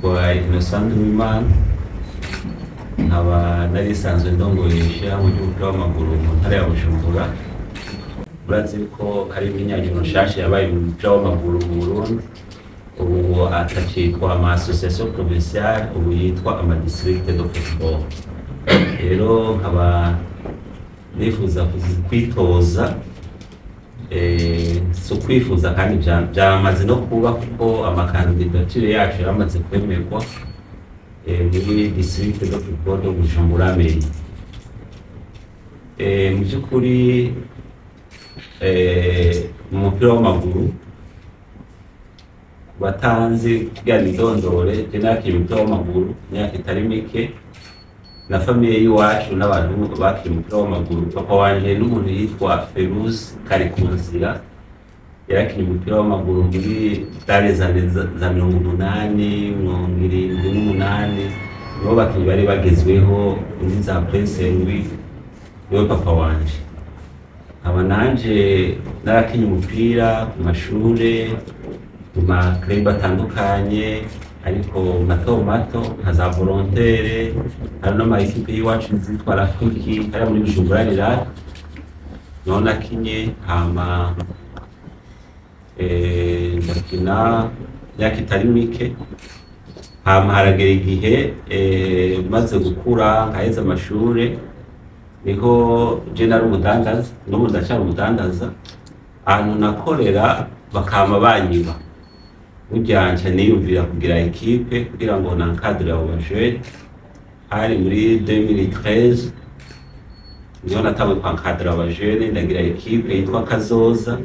Nitwa Innocent Nduwimana, nkaba narisanzwe ndongoye ishirahamwe ry'umupira w'amaguru mu ntara ya Bujumbura. Urazi ko hari imyinyanyuro nshasha yabaye mu mupira w'amaguru mu Burundi. Ubu atacitwa ama association provinciale, ubu yitwa ama district de football. Rero nkaba nifuza kwitoza, si ukwifuza kandi byamaze no kuba, kuko ama candidature yacu yaramaze kwemerwa muri district de football de Bujumbura Mairie. Mu by'ukuri, mu mupira w'amaguru, batanzi kugira nidondore, je nakina umupira w'amaguru imyaka itari mike, na famille y'iwacu n'abantu bakina umupira w'amaguru. Papa wanje n'umuntu yitwa Feruz Karikunzira, yarakina umupira w'amaguru muri dare za 80, 78, nibo bakinyi bari bagezweho muri za Prince Louis. Niwe papa wanje. Nkaba nanje narakinye umupira ku mashure, mu ma club atandukanye, ariko mato mato, nka za volontaire. Hari n'ama équipe y'iwacu zitwa Rafiki hariya muri Bujumbura Rirare, niho nakinye. Hama ndakina imyaka itari mike. Hama haragera igihe, maze gukura nkaheza amashure, niho je nari umudandaza, n'ubu ndacyari umudandaza. Ahantu nakorera bakama banyiba. Burya nca niyumvira kugira équipe kugira ngo n'encadre abo bajene. Hari muri 2013 niho natanguye kw'encadra abajene, ndagira équipe yitwa Kazoza.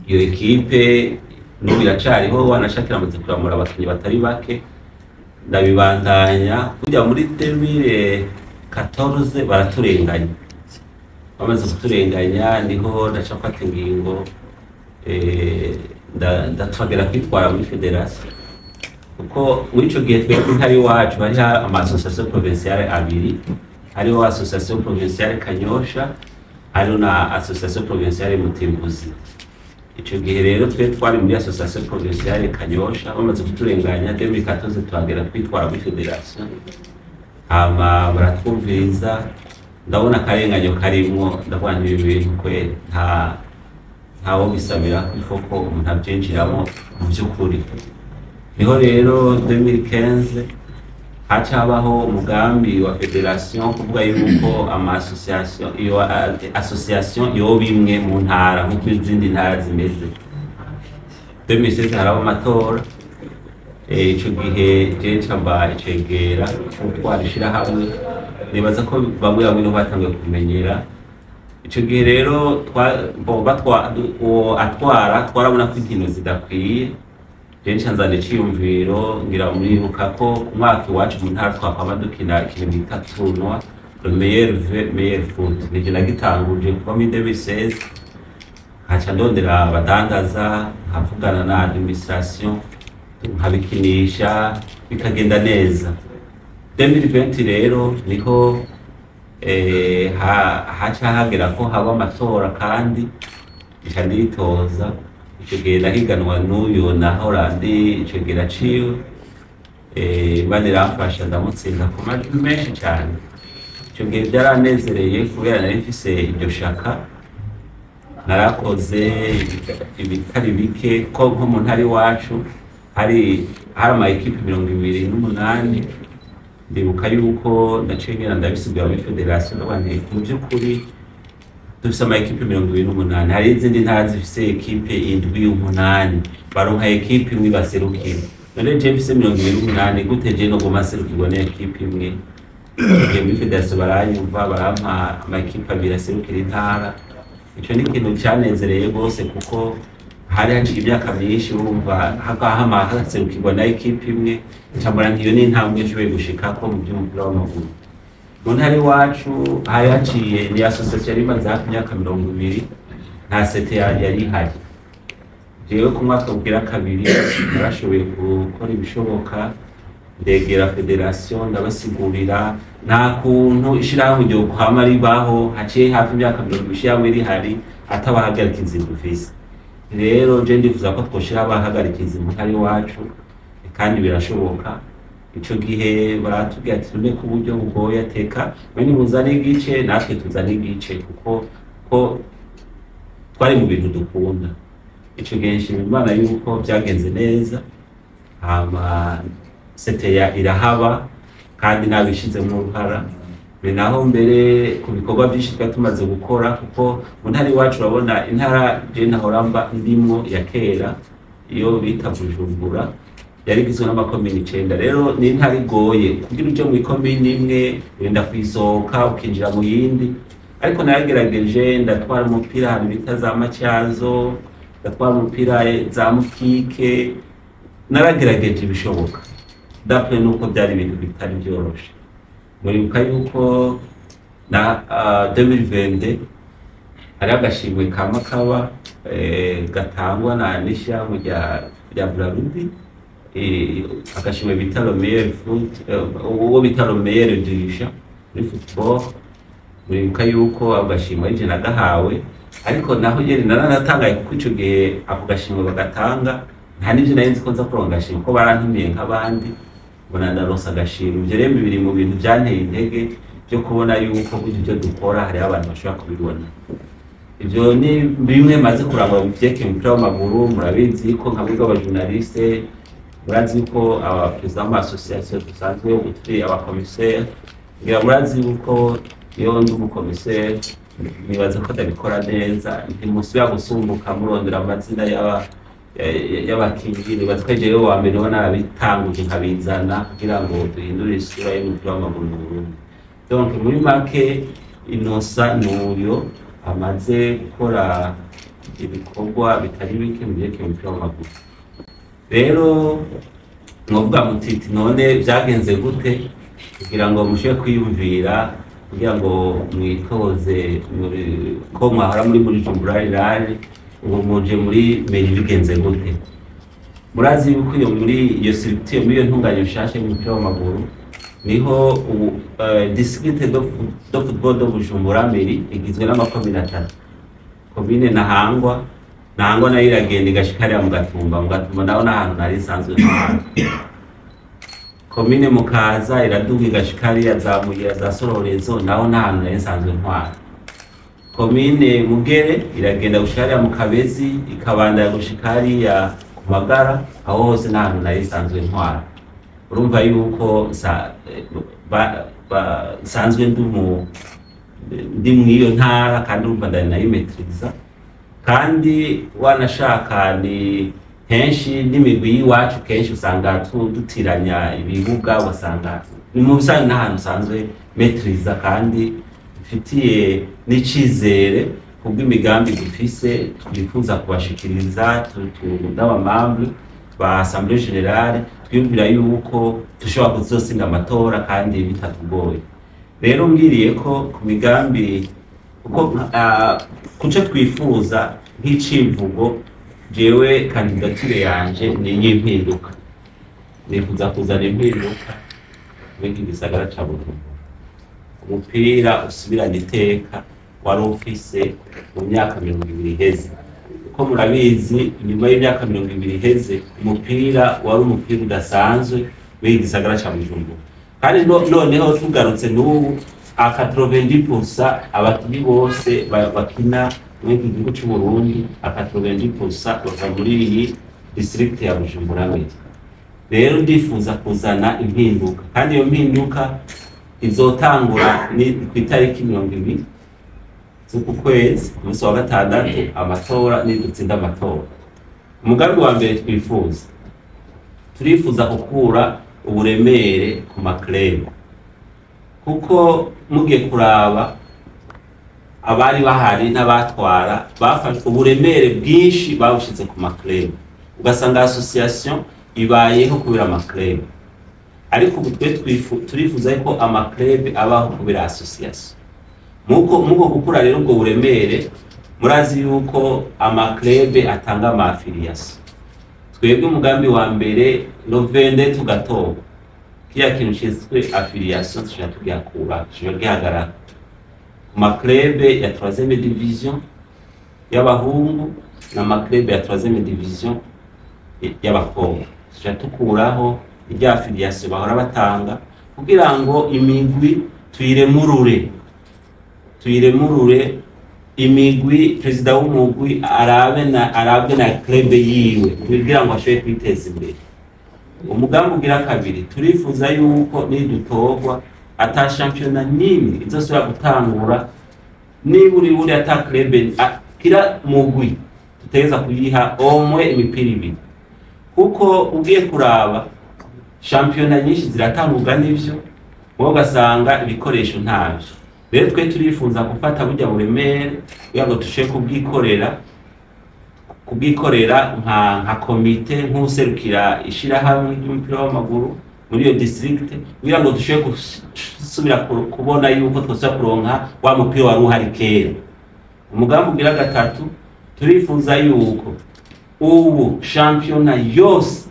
Iyo équipe n'ubu iracariho, wanashakira amaze kuramura abakinyi batari bake. Ndabibandanya kujya muri 2014, baraturenganya. Bamaze kuturenganya, niho ndaca mfata ingingo, ndatwagera kwitwara muri fédération, kuko muri ico gihe twebwe intara iwacu hariho ama association provinciale abiri: hariho association provinciale Kanyosha, hariho na association provinciale Mutimbuzi. Ico gihe rero twe twari muri association provinciale Kanyosha. Bamaze kuturenganya 2014, tuhagera kwitwara muri fédération, hama baratwumviriza. Ndabona akarenganyo karimwo, ndavuga nti ibi bintu kwe ntawo bisabira ko umuntu abyinjiramo mu by'ukuri. Niho rero 2015 haca habaho umugambi wa fédération kuvuga yuko ama association, iyo association yoba imwe mu ntara nk'uko izindi ntara zimeze. 2016 haraba amatora. Ico gihe je nca mba icegera c'utwara ishirahamwe. Nibaza ko bamwe bamwe niho batanguye kumenyera. Ico gihe rero bo uwo atwara twarabona ko inkino zidakwiye. Je nca nzana iciyumviro, ngira muribuka ko ku mwaka iwacu mu ntara twakwama dukina ikintu bita tournoi le meilleur v meilleur foot. Nije nagitanguje kuva muri 2016. Nkaca ndondera abadandaza, nkavugana na administration, nkabikinisha, bikagenda neza. 2020 rero niho haca hagera ko haba amatora, kandi nca nditoza. Ico gihe nahiganwa n'uyu nahora ndi icegera ciwe. Imana iramfasha, ndamutsinda ku majwi menshi cyane. Ico gihe byaranezereye kubera nari mfise iryo shaka. Narakoze ibitari bike, ko nko mu ntara iwacu hari ama équipe 28. Ndibuka yuko naciye ngenda ndabisigura muri fédération, ndavuga nti mu by'ukuri dufise ama équipe 28, hari izindi ntara zifise équipe indwi, umunani, baronka équipe imwe baserukira. None je mfise 28, gute je noguma nserukirwa n'équipe imwe? Ngiye muri fédération, baranyumva, barampa ama équipe abiri aserukira intara. Ico ni ikintu canezereye rwose, kuko hari haciye imyaka myinshi wumva hagahama haserukirwa na équipe imwe. Ncambona ntiyo ni intambwe nshoboye gushikako mu vy'umupira w'amaguru mu ntara iwacu. Hari haciye ni association yari imaze hafi imyaka 20, nta CT yari ihari. Jewe ku mwaka ugira kabiri narashoboye gukora ibishoboka, ndegera fédération, ndabasigurira nta kuntu ishirahamwe ryo kwama ribaho haciye hafi imyaka 20 ishirahamwe rihari atabahagarikizi dufise. Rero je ndifuza ko twoshira abahagarikizi mu ntara iwacu. Kandi birashoboka. Ico gihe baratubwira ati: "None ko uburyo bugoye, ateka mwe nimuzane igice, natwe tuzane igice," kuko ko twari mu bintu dukunda. Ico gihe nshima Imana yuko byagenze neza, hama CTA irahaba kandi nabishizemo uruhara. Ni naho mbere ku bikorwa byinshi twari tumaze gukora, kuko mu ntara iwacu, urabona intara je nahora mba ndimwo ya kera, iyo bita Bujumbura, yari igizwe n'amakomini 9. Rero ni intara igoye kugira uje mu ikomini imwe, wenda kuyisohoka ukinjira mu yindi. Ariko naragerageje, ndatwara umupira ahantu bita za Matyazo, ndatwara umupira za Mukike, naragerageje ibishoboka d'après nuko byari ibintu bitari byoroshe. Muribuka yuko na 2020 hariho agashimwe kama kaba gatangwa na n'ishyirahamwe rya Brarudi, agashimwe bita le meilleur foot, uwo bita le meilleur dirigeant muri football. Muribuka yuko ako gashimwe ari je nagahawe, ariko naho nyene naranatangaye, kuko ico gihe ako gashimwe bagatanga nta n'ivyo nari nzi ko nza kuronka agashimwe, ko barantumiye nk'abandi, mbona ndaronsa agashimwe. Ivyo rero biri mu bintu vyanteye intege byo kubona yuko burya ibyo dukora hariho abantu bashobora kubibona. Ivyo ni bimwe maze kurangwa mu vyerekeye umupira w'amaguru. Murabizi ko nka mwebwe abajournaliste, murazi ko abaperezida b'ama-association dusanzwe ubu turi abakomiseri. Ngira murazi yuko iyo ndi umukomiseri, nibaza ko ndabikora neza, ntimusubira gusumbuka murondera amazina y'abakinyi. Nibaza ko jewe wa mbere uba narabitanguje, nkabizana kugira ngo duhindure isura y'umupira w'amaguru mu Burundi. Donc muri make, Innocent nuyo amaze gukora ibikorwa bitari bike mu vyerekeye umupira w'amaguru. Rero mwovuga muti: "None vyagenze gute kugira ngo mushobore kwiyumvira kugira ngo mwitoze ko mwahora muri Bujumbura Rural, ubu muje muri mairie, bigenze gute?" Murazi yuko iyo muri iyo structure, muri iyo ntunganyo nshasha y'umupira w'amaguru, niho ubu district de football de Bujumbura Mairie igizwe n'amakomine atatu: komine Ntahangwa, Ntahangwa nayo iragenda igashika hariya mu Gatumba, mu Gatumba naho n'ahantu nari nsanzwe ntwara; komine Mukaza iraduga igashika hariya za Muyira, za Sororezo, naho n'ahantu nari nsanzwe ntwara; komine Mugere iragenda gushika hariya mu Kabezi, ikabandanya gushika hariya ku Magara, aho hose n'ahantu nari nsanzwe ntwara. Urumva yuko nsanzwe ndi mw'iyo ntara, kandi urumva ndanayimetiriza, kandi wanashaka ni henshi n'imigwi y'iwacu kenshi usanga dutiranya ibibuga, ugasanga ni mu bisanzwe n'ahantu usanzwe metiriza, kandi mfitiye n'icizere kubw'imigambi dufise twifuza kubashikiriza n'abamembres ba Assemblée Générale. Twiyumvira yuko dushobora kuzosinda amatora kandi bitatugoye. Rero mbwiriye ko ku migambi, kuko kuco twifuza nk'icivugo, jewe candidature yanje ni iy'impinduka. Nifuza kuzana impinduka muri iki gisagara ca Bujumbura, umupira usubirane iteka wari ufise mu myaka 20 iheze, kuko murabizi, inyuma y'imyaka 20 iheze umupira wari umupira udasanzwe muri iki gisagara ca Bujumbura. Kandi noneho tugarutse n'ubu, à 90% abakinyi bose bakina muri iki gihugu c'u Burundi, à 90% bava muri iyi district ya Bujumbura Mairie. Rero ndifuza kuzana impinduka, kandi iyo mpinduka izotangura ni ku itariki 20 z'uku kwezi, ku munsi wa gatandatu, amatora nidutsinda amatora. Umugambi wa mbere twifuza, turifuza gukura uburemere ku maclubs, kuko mugiye kuraba abari bahari n'abatwara bafashe uburemere bwinshi babushize ku maclubs, ugasanga association ibayeho kubera amaclubs. Ariko ubu twe turifuza ko amaclubs abaho kubera association. Muko gukura rero ubwo buremere, murazi yuko amaclubs atanga ama-affiliation. Twebwe umugambi wa mbere, le 22 tugatorwa, kiriya kintu ciswe affiliation tushobora tugihakura, tushobora gihagarara ku maclubs ya 3e division y'abahungu na maclubs ya 3e division y'abakobwa. Tuja tukuraho irya affiliation bahora batanga kugira ngo imigwi tuyiremurure. Imigwi, perezida w'umugwi arabe na arabwe na club yiwe kugira ngo ashobore kwiteza imbere. Umugambi ugira kabiri, turifuza yuko nidutorwa ata shampiyona n'imwe izosubira gutangura niburi buri ata club kira mugwi tuteza kuyiha omwe imipira ibiri, kuko ugiye kuraba shampiyona nyinshi ziratangurwa n'ivyo, wowe ugasanga ibikoresho ntavyo. Rero twe turifuza gufata burya buremere kugira ngo dushobore kubwikorera nka komite, nk'userukira ishirahamwe ry'umupira w'amaguru muri iyo district, kugira ngo dushobore gusubira kubona yuko twosubira kuronka wa mupira wari uhari kera. Umugambi ugira gatatu, turifuza yuko ubu shampiyona yose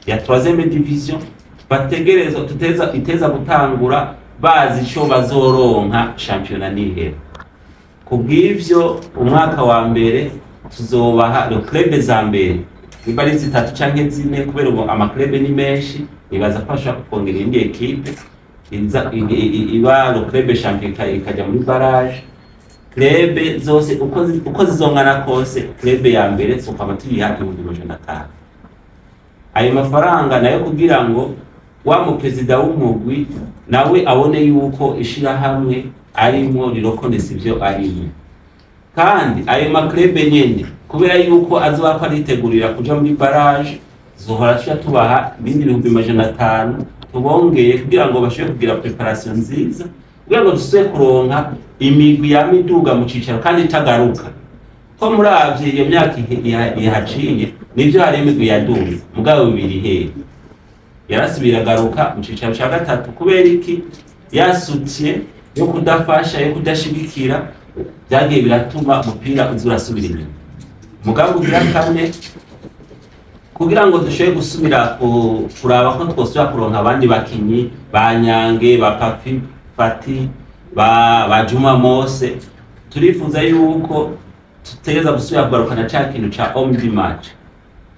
ya 3e division bategerezwa tuteza iteza gutangura bazi ico bazoronka shampiyona nihera. Kubw'ivyo, umwaka wa mbere tuzobaha le club za mbere, niba ari zitatu canke zine, kubera ubu ama club ni menshi, nibaza ko bashobora kongera iyindi ekipe iza iba le club champion ikaja muri barrage. Club zose uko zizongana kose, club ya mbere tukaba tuyiha 500,000. Ayo mafaranga nayo kugira ngo wa mu perezida w'umugwi nawe abone yuko ishirahamwe arimwo rirokonesa ivyo arimwo. Kandi ayo ma club nyene, kubera yuko azoba ko aritegurira kuja muri barrage, zohora tuja tubaha ibindi 500,000 tubongeye kugira ngo bashobore kugira préparation nziza, kugira ngo dusubire kuronka imigwi yama iduga mu cicaro kandi itagaruka. Ko muravye iyo myaka ihaciye, nivyo hari imigwi yaduze, mugabo bibiri hehe yarasubira agaruka mu cicaro ca gatatu. Kubera iki? Yasutye yo kudafasha, yo kudashigikira, byagiye biratuma umupira uza urasubira inyuma. Umugambi ugira kane, kugira ngo dushobore gusubira kuraba ko twosubira kuronka abandi bakinyi ba Nyange, ba Papi Fati, ba Juma Mose, turifuza yuko tutegereza gusubira kugarukana ca kintu ca homme du match.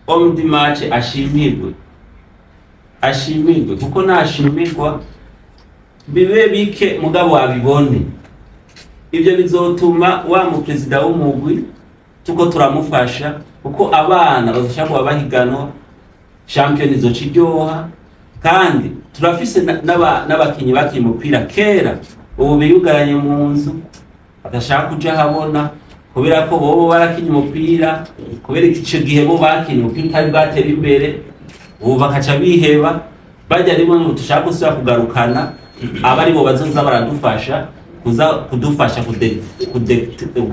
Homme du match ashimirwe, ashimirwe, kuko nashimirwa bibe bike mugabo wabibone, ibyo bizotuma wa mu perezida w'umugwi tuko turamufasha, kuko abana bazoshaka kuba bahiganwa, shampiyona izoca iryoha. Kandi turafise n'abakinyi bakinye umupira kera, ubu biyugaranye mu nzu, badashaka kuja habona, kubera ko bobo barakinye umupira, kubera ico gihe bo bakinye umupira utari bwatera imbere, ubu bakaca biheba. Bajya rimwe ngo dushaka gusubira kugarukana aba aribo bazoza baradufasha kuza kudufasha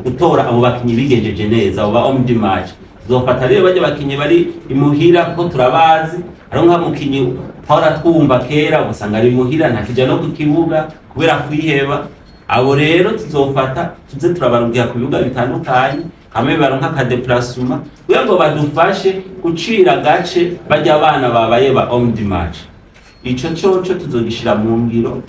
gutora abo bakinyi bigenjeje neza, abo ba homme du match. Tuzofata rero bajya bakinyi bari imuhira, kuko turabazi, hariho nka mukinyi twahora twumva kera, ugasanga ari imuhira, ntakija no ku kibuga kubera kwiheba. Abo rero tuzofata tuze turabarungira ku bibuga bitandukanye, hamwe baronka aka déplacement, kugira ngo badufashe gucira agace bajya abana babaye ba homme du match. Ico coco tuzogishira mu ngiro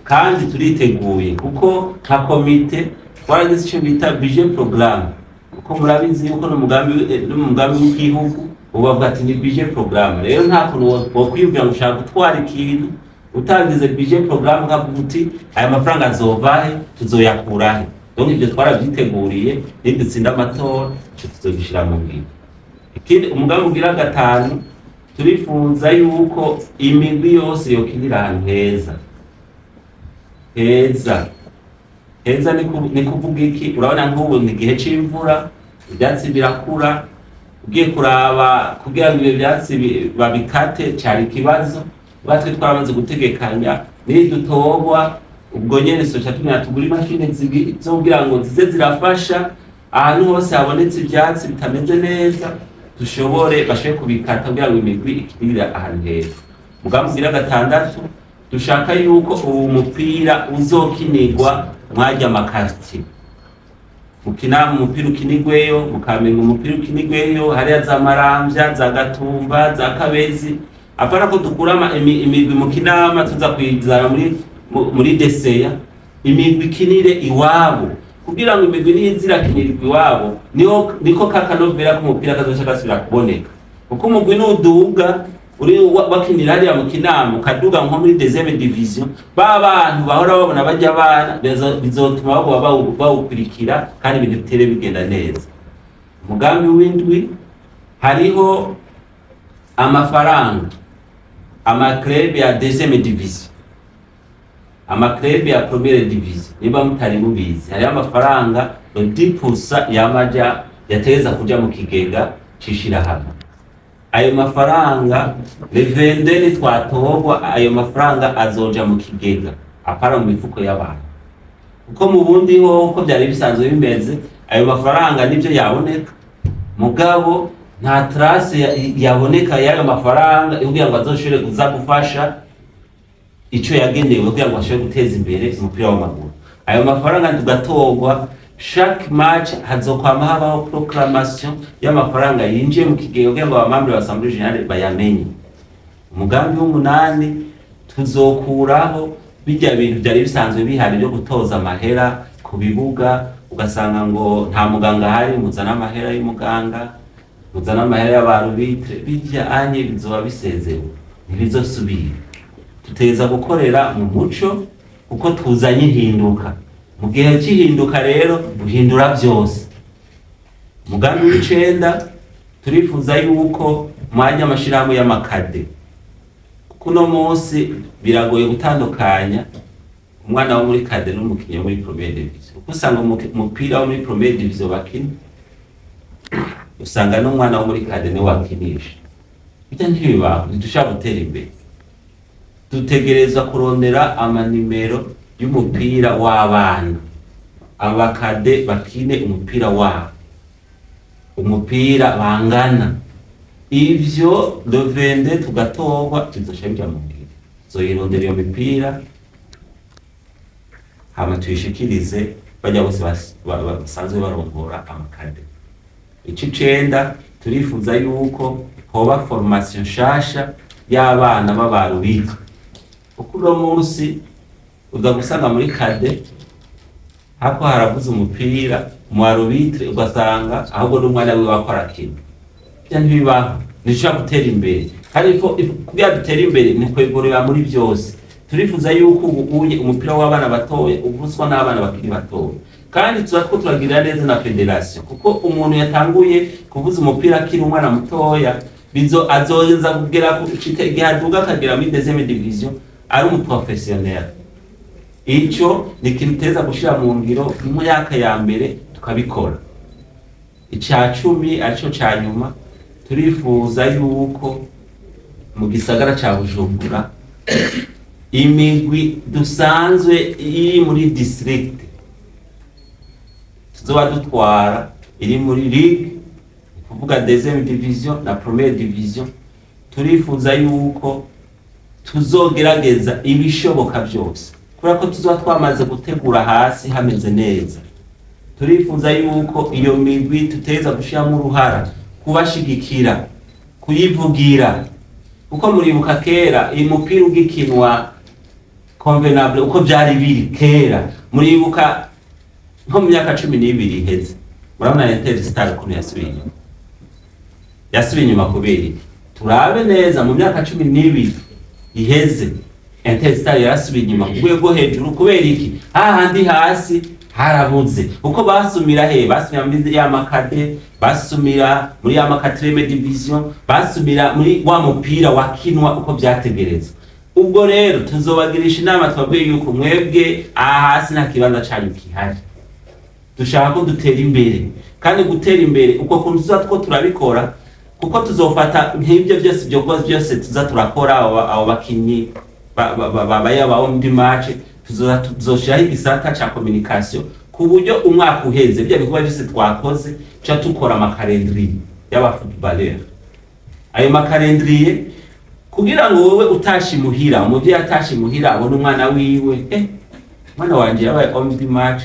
kandi turiteguye, kuko nka komite twaragize ico bita budget programme, kuko murabizi yuko n'umugambi w'igihugu ubu bavuga ati ni budget programme. Rero nta kuntu wokwiyumvira ngo ushaka gutwara ikintu utagize budget programme, ukavuga uti aya mafaranga azovahe, tuzoyakurahe? Donc ivyo twaravyiteguriye, nidutsinda amatora ico tuzogishira mu ngiro. Ikindi, umugambi ugira gatanu, turifuza yuko imigwi yose yokinira ahantu heza heza heza. Ni kuvuga iki? Urabona nk'ubu ni igihe c'imvura, ivyatsi birakura. Ugiye kuraba kugira ngo ibyo vyatsi babikate cari ikibazo. Batwe twaramaze gutegekanya, nidutorwa ubwo nyene soca tumenya tugura imashini zibiri zo kugira ngo zize zirafasha ahantu hose habonetse ivyatsi bitameze neza, dushobore bashobore kubikata kugira ngo imigwi ikinire ahantu heza. Mugambi ugira gatandatu, dushaka yuko uwu mupira uzokinirwa mwarya ama quartier, mukina umupira ukinigweyo, mukamenya umupira ukinigweyo hariya za Maramvya, za Gatumba, za Kabezi. Apana ko dukura imigwi mu Kinama tuza kuyizana muri Deseya. Imigwi ikinire iwabo, kugira ngo imigwi niza irakinirwa iwabo, niho niko kakanovera k'umupira kazoca gasubira kuboneka, kuko umugwi nuduga. Uri wakinira hariya mu Kinama, ukaduga nko muri deuxième division, ba bantu bahora babona bajya abana, bizotuma baguma bawukurikira kandi ibintu bitere bigenda neza. Umugambi w'indwi, hariho amafaranga ama club ya deuxième division, ama club ya première division. Niba mutari mubizi, hariho amafaranga 10% yamaja yategeza kuja mu kigega c'ishirahamwe. Ayo mafaranga, le 22 nitwatorwa, ayo mafaranga azoja mu kigega, apara mu mifuko y'abantu. Kuko mu bundi ho, uko byari bisanzwe bimeze, ayo mafaranga nibyo yaboneka, mugabo nta trace yaboneka y'ayo mafaranga kugira ngo azoshobore kuza gufasha ico yagenewe, kugira ngo ashobore guteza imbere umupira w'amaguru. Ayo mafaranga tugatorwa, chaque match hazokwama habaho proclamation y'amafaranga yinjiye mu kigega, kugira ngo aba membres ba assemblée générale bayamenye. Umugambi w'umunani, tuzokuraho bijya bintu byari bisanzwe bihari byo gutoza amahera ku bibuga, ugasanga ngo nta muganga ahari, muzane amahera y'umuganga, muzane amahera y'aba arbitre. Bijya anye bizoba bisezewe, ntibizosubira. Tuteza gukorera mu muco kuko tuzanye ihinduka. Mu gihe cy'ihinduka rero guhindura byose. Umugambi w'icenda, turifuza yuko mwajya amashirahamwe y'ama cadets, kuko uno munsi biragoye gutandukanya umwana wo muri cadet n'umukinnyi wo muri première division, kuko usanga umupira wo muri première division bakina, usanga n'umwana wo muri cadet niwe wakinisha. Bijya ntibibaho, ntidushobora gutera imbere. Dutegerezwa kurondera amanimero y'umupira w'abana, aba cadets bakine umupira wabo, umupira bangana. Ivyo le 22 tugatorwa bizoca bija mu ngiro. Tuzoyirondera iyo mipira, hama tuyishikirize bajya bose basanzwe barongora ama cadets. Ic'icenda, turifuza yuko hoba formation nshasha y'abana b'aba arbitres, kuko uno munsi uza gusanga muri cadet hako haravuze umupira, mu arbitre ugasanga ahubwo n'umwana wiwe akora arakina. Bya ntibibaho, ntishobora gutera imbere. Kandi kugira dutere imbere ni kwegurira muri byose. Turifuza yuko ubu unye umupira w'abana batoya uvuzwa n'abana bakiri batoya, kandi tuba two turagirira neza na fédération, kuko umuntu yatanguye kuvuza umupira akiri umwana mutoya, bizo azoza kugera ku igihe aduga akagera muri deuxième division ari umu professionnel. Ico ni ikintu teza gushira mu ngiro mu myaka ya mbere, tukabikora. Ica 10, arico ca nyuma, turifuza yuko mu gisagara ca Bujumbura imigwi dusanzwe iri muri district tuzoba dutwara, iri muri ligue, ni kuvuga deuxième division na première division, turifuza yuko tuzogerageza ibishoboka byose, kubera ko tuzoba twamaze gutegura hasi hameze neza. Turifuza yuko iyo migwi tuteza gushiramo uruhara, kubashigikira, kuyivugira, kuko muribuka kera iyi mupira ugikinwa convenable uko byari biri kera. Muribuka nko mu myaka 12 iheze, murabona Interstar ukuntu yasubiye inyuma. Yasubiye inyuma kubera iki? Turabe neza, mu myaka 12 iheze Interstar yarasubiye inyuma ku rwego hejuru. Kubera iki? Hahandi hasi harabuze. Uko basumira he? Basumira muri ya ma cadets, basumira muri ya ma quatrième division, basumira muri wa mupira wakinwa uko byategerezwa. Ubwo rero tuzobagirisha inama, twabwiye yuko mwebwe aha hasi nta kibanza canyu gihari. Dushaka ko dutera imbere, kandi gutera imbere uko kuntu tuza two turabikora, kuko tuzofata nk'ibyo byose, ibyo kuba byose tuza turakora, abo bakinyi babaye aba homme du match, tuzoshiraho igisata ca communication, ku buryo umwaka uheze bya bikorwa byose twakoze, tuca dukora ama calendrier y'aba footballeur. Ayo ma calendrier kugira ngo wowe utashe imuhira, umuvyeyi atashe imuhira abone umwana wiwe: "Umwana wanje yabaye homme du match,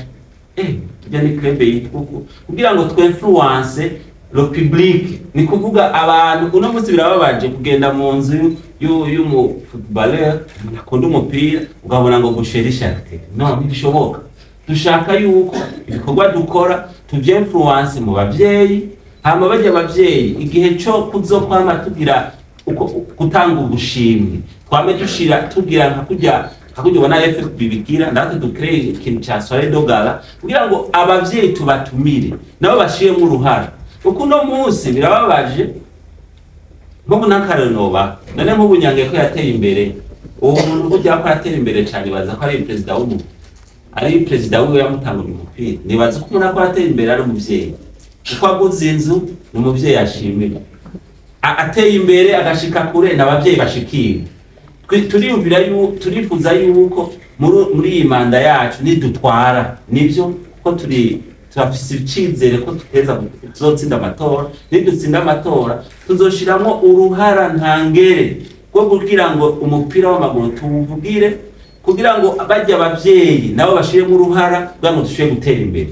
tujya ni club yitwa uku," kugira ngo twinfluence le public, ni kuvuga abantu. Uno munsi birababaje kugenda mu nzu y'umu footballeur akunda umupira, ukabona ngo boucherie charité. No ntibishoboka. Dushaka yuko ibikorwa dukora tuvyinfluence mu bavyeyi, hama bajya abavyeyi igihe co kuzokwama tugira. Uko gutanga ubushimwe, twame dushira tugira nka kurya ubona FFB bigira, natwe dukreye ikintu ca soirée de gala kugira ngo abavyeyi tubatumire, nabo bashiremo uruhara, kuko uno munsi birababaje. Nk'ubu n'akarero noba none, nk'ubu Nyange ko yateye imbere, uwo muntu burya ko yatera imbere cane, baza ko ari perezida w'umu ari perezida wiwe yamutangura umupira. Nibaza ko umuntu ako yatera imbere ari umuvyeyi, kuko aguze inzu ni umuvyeyi ashimira. Ateye imbere agashika kure ni abavyeyi bashikira. Turiyumvira turifuza yuko muri iyi manda yacu nidutwara, nivyo ko turi turafise icizere ko tuteza tuzotsinda amatora, nidutsinda amatora tuzoshiramwo uruhara ntangere rwo kugira ngo umupira w'amaguru tuwuvugire, kugira ngo bajya abavyeyi nabo bashiremo uruhara kugira ngo dushobore gutera imbere.